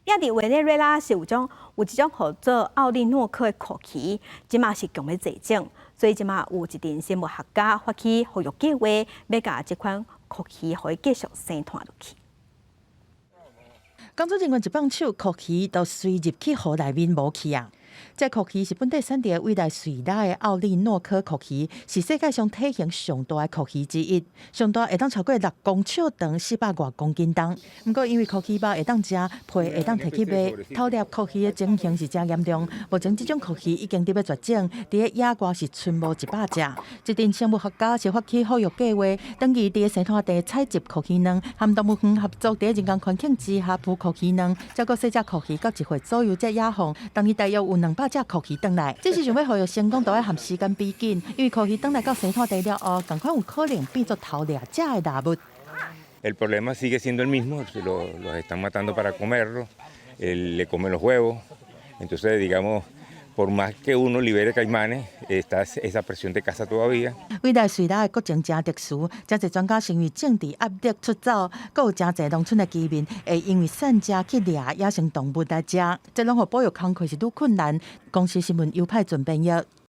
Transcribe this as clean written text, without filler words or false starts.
也佇委內瑞拉是有一種號做奧利諾克的蛞蝓，這馬是強欲絕種，所以這馬有一陣生物學家發起復育計劃，欲共這款蛞蝓予伊繼續生湠落去。工作人員一放手，蛞蝓就隨入去河內面無去啊！這蛞蝓是本地產地委內瑞拉的奧利諾科蛞蝓，是世界上體型上大的蛞蝓之一，上大會當超過6公尺長，400外公斤重。毋過因為蛞蝓肉會當食，皮會當提去賣，偷獵蛞蝓的情形是誠嚴重。目前這種蛞蝓已經佇欲絕種，佇咧野外是賰無100隻。一陣生物學家是發起復育計劃，長期佇咧生湠地採集蛞蝓卵，和動物園合作，佇咧人工環境之下孵蛞蝓卵，照顧細隻蛞蝓到1歲左右才野放。當年大約有200隻蛞蝓轉來，只是想欲復育成功，都愛和時間比緊，因為蛞蝓轉來到生湠地了後，仝款有可能變做偷獵者的獵物。 El problema sigue siendo el mismo, los están matando para comerlo, le comen los huevos, entonces, digamos, por más que uno libere caimanes, está esa presión de caza todavía. 委內瑞拉的國情誠特殊，誠濟專家是因為政治壓力出走，閣有誠濟農村的居民會因為散食去掠野生動物來食，這攏予保育工課是愈困難。公視新聞尤派準編譯。